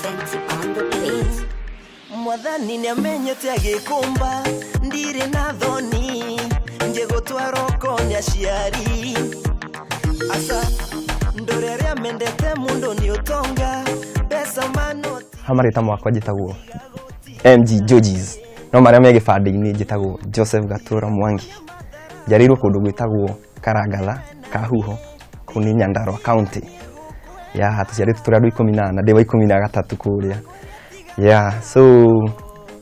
Kasenti on the beat. Mwathani nĩamenyete agĩkũmba ndirĩ na thoni ngĩgũtwara ũkone aciari aca ndũre arĩa mendete mũndũ nĩ ũtonga mbeca manoti. Ha marĩtwa makwa njĩtagwo MG Georges, no marĩa me gĩbandĩ-inĩ njĩtagwo Joseph Gatura Mwangi. Njiarĩirwo kũndũ gwĩtagwo Karangatha Kahuho, kũu nĩ Nyandarua County. Ya tũciarĩtwo tũrĩ andũ 14, ndĩ wa 13 kũrĩa. Yeah, so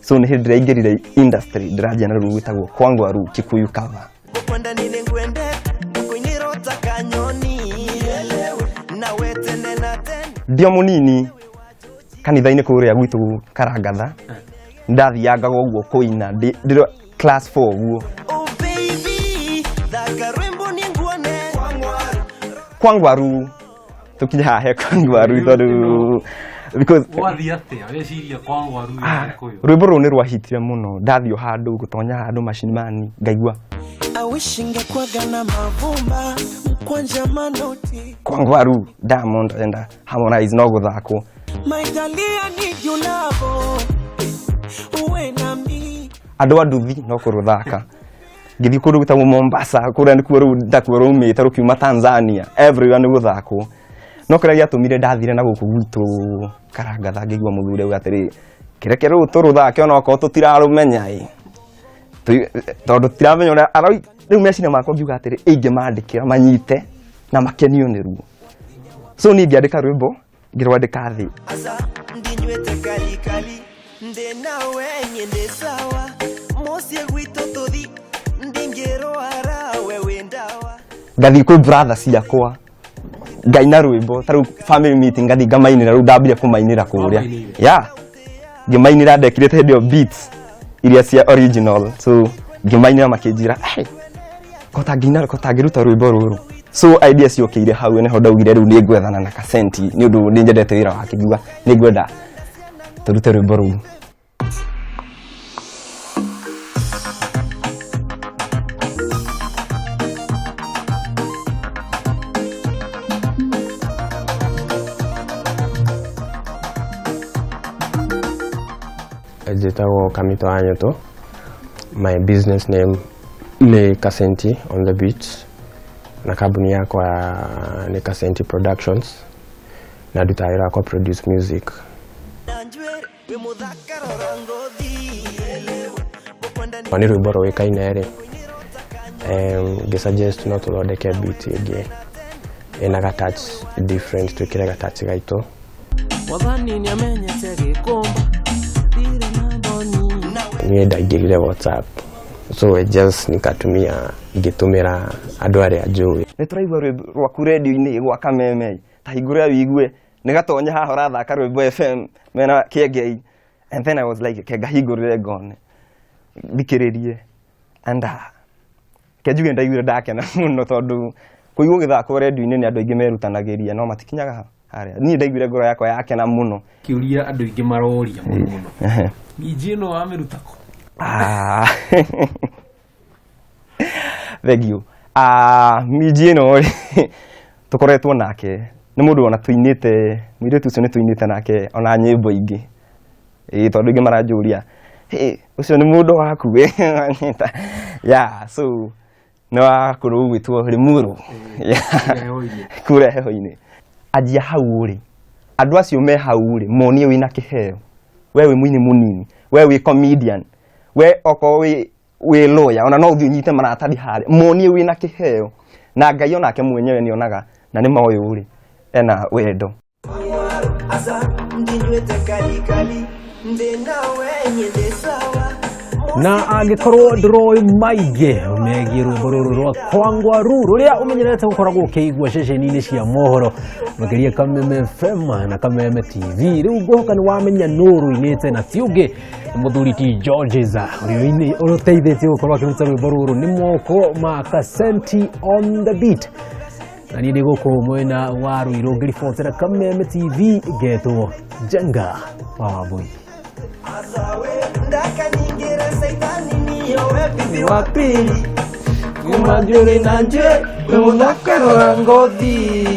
nĩ hĩndĩ ndĩraingĩrire industry, ndĩranjia na rũrũ gwĩtagwo Kwangwaru Kikuyu cover. Ngũkwenda nĩ nĩngwende ngũkũinĩra ta kanyoni nawe tene na tene. Ndĩ o mũnini kanitha-inĩ kũrĩa gwitũ Karangatha, ndathiangaga ũguo kũina ndĩ class 4 ũguo. Oh baby, thaka rwĩmbo nĩnguone. Kwangwaru tũkinye haha he Kwangwaru tondũ because Wathiĩ atĩa weciria Kwangwaru ya Gĩkũyũ? Rwĩmbo rũrũ nĩ rwahitire mũno. Ndathiĩ o handũ gũtonya handũ macinimani ngaigua I wish ingekuwaga na mavumba mkwanja manoti. Kwangwaru Diamond enda Harmonize no gũthakwo. Maitalia ni julavo uwe nami. Andũ a nduthi no kũrũthaka. Ngĩthiĩ kũndũ gwĩtagwo Mombasa, kũrĩa nĩkuo rĩu ndakuo rũmĩte rũkiuma Tanzania, everywhere nĩ gũthakwo. No kĩrĩa gĩatũmire ndathire na gũkũ gwitũ Karangatha ngĩigua mũthuri auga atĩrĩ, kĩreke rĩu tũrũthake onokorwo tũtirarũmenya ĩ. Tondũ tũtiramenya ũrĩa rĩu meciria makwa ngiuga atĩrĩ, ingĩmandĩkĩra manyite na makenio nĩruo. So niĩ ngĩandĩka rwĩmbo, ngĩrwandĩka thĩ. Asa ndinywĩte kalikali ndĩ nawe niĩ ndĩ sawa mũciĩ gwitũ tũthi ndingĩrwara we wĩ ndawa. Ngathiĩ kwĩ brother ciakwa ngaina rwĩmbo ta rĩu family meeting, ngathiĩ ngamainĩra. Rĩu ndambire kũmainĩra kũrĩa. Wamainĩire? Yeah, ngĩmainĩra, ndekirĩte hĩndĩ ĩyo beats iria cia original, so ngĩmainĩra makĩnjĩra, "Hey, kota ngĩina kota ngĩruta rwĩmbo rũrũ." So idea ciokĩire hau, nĩho ndaugire rĩu nĩ ngwethana na Kasenti nĩ ũndũ nĩ nyendete wĩra wake, ngiuga nĩ ngwenda tũrute rwĩmbo rũu. Njĩtagwo Kamito Anyoto. My business name nĩ Kasenti on the beat, na kambuni yakwa nĩ Kasenti Productions, na ndutaga wĩra wa kũ produce music. Na njuĩrĩ wĩ mũthaka rora ngothi ngũkwenda. Nĩ rwĩmbo rũĩkaine rĩ, ngĩ suggest no tũthondeke beat ĩngĩ ĩna ga touch different, twĩkĩre ga touch gaitũ. Mwathani nĩamenyete gĩkũmba ndirĩ na thoni. Niĩ ndaingĩrire WhatsApp, so I just nikatumia ngĩtũmĩra andũ arĩa njũĩ. Nĩ tũraigua rwĩmbo rwaku redio-inĩ gwa Kameme, ta hingũrĩra wĩigue nĩ gatonya haha ũrathaka rwĩmbo FM mena Kĩengei. And then I was like, ke ngahingũrĩre ngone thikĩrĩrie, and ke njuge ndaiguire ndakena mũno tondũ kũigua ũgĩthakwo redio-inĩ nĩ andũ aingĩ merutanagĩria no matikinyaga harĩa. Niĩ ndaiguire ngoro yakwa yakena mũno. Kĩũria andũ aingĩ maroria mũno mũno, minji ĩno wamĩruta kũ? Ah. Thank you. Ah, minji ĩno rĩ, tũkoretwo nake nĩ mũndũ ona tũinĩte, mũirĩtu ũcio nĩ tũinĩte nake ona nyĩmbo ingĩ. Ĩĩ, tondũ ingĩ maranjũria, "Hey, ũcio nĩ mũndũ waku?" Yeah, so nĩ wa kũrũ gwĩtwo Limuru. Yeah. Heho-inĩ. Kũrĩa heho-inĩ. Anjia hau rĩ, andũ acio me hau rĩ, monie wĩna kĩheo. We wĩ mũini mũnini, we wĩ comedian, we okorwo wĩ lawyer, ona no ũthiĩ ũnyite maratathi harĩa, monie wĩna kĩheo. Na Ngai onake mwenyewe nĩonaga na nĩ moyũ rĩ, ena wendo. Asa ndinywĩte kalikali ndĩ nawe niĩ ndĩ sawa. Na angĩkorwo ndũroĩ maingĩ megiĩ rwĩmbo rũrũ rwa Kwangwaru rũrĩa ũmenyerete gũkoragwo ũkĩigua ceceni-inĩ cia mohoro makĩria Kameme FM na Kameme TV, rĩu ngũhoka nĩ wamenya nũ rũinĩte, na ti ũngĩ nĩ mũthuri ti Georges ũrĩa ũteithĩtie gũkorwo akĩruta rwĩmbo rũrũ nĩ moko ma Kasenti on the beat. Na niĩ ndĩ gũkũ mwena wa Ruiru ngĩribotera Kameme TV, ngetwo Njenga wa Wambui. Asawe ndakanyingĩra saitani niyowe bibi wa pili. Kuma njuĩrĩ na njuĩrĩ, wĩ mũthaka rora ngothi.